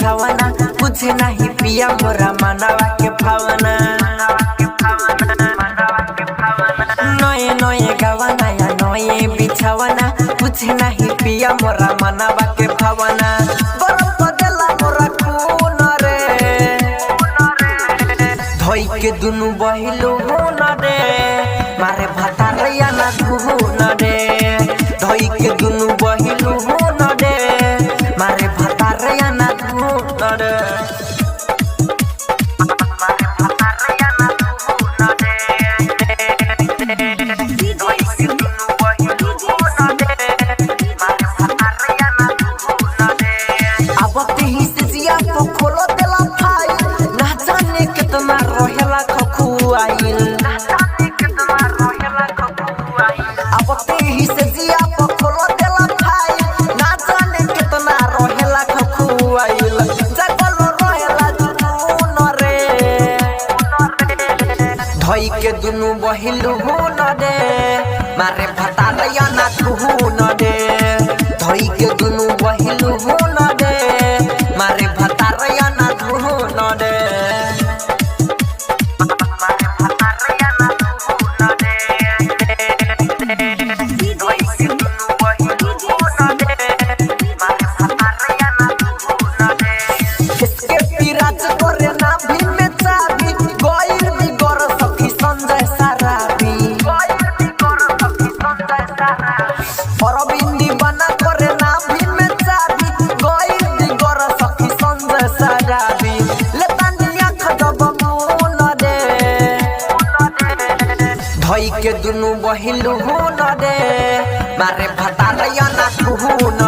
बिछावना, बुझे नहीं पिया मोरा मनवा के भावना। नए नए गवाना या नए बिछावना, बुझे नहीं पिया मोरा मनवा के भावना। गरम बदला मोरा खून रे, धोई के दुनु बहिलु हुन रे, मारे भातारया ना धुन रे। धोई के दुनु बहिलु हुन रे, मारे भातारया ना धुन रे। DJ Sumit, DJ Sumit, अब ही से जिया तो खोलो देला भाई, ना जाने कितना रहेला खखुआइल। अब ही से जिया तो खोलो देला भाई, ना जाने कितना रहेला खखुआइल। जगल रहेला जुनून रे, धोई के दुनु बहिलु हुन रे, मारे भतारया ना धुन रे। धोई के दुनु बहिलु हुन रे, मारे भतारया ना धुन रे। DJ Sumit, DJ Sumit, इसके पिराज करे ना भी में चाबी, गोइल भी गोर सखी संजय साराबी। अरविंदी बना करे ना भी में चाबी, गोइल भी गोर सखी संजय साराबी। लेतानिया खजब मुन रे, धोई के दुनु बहिलु हुन रे, मारे भतारया ना धुन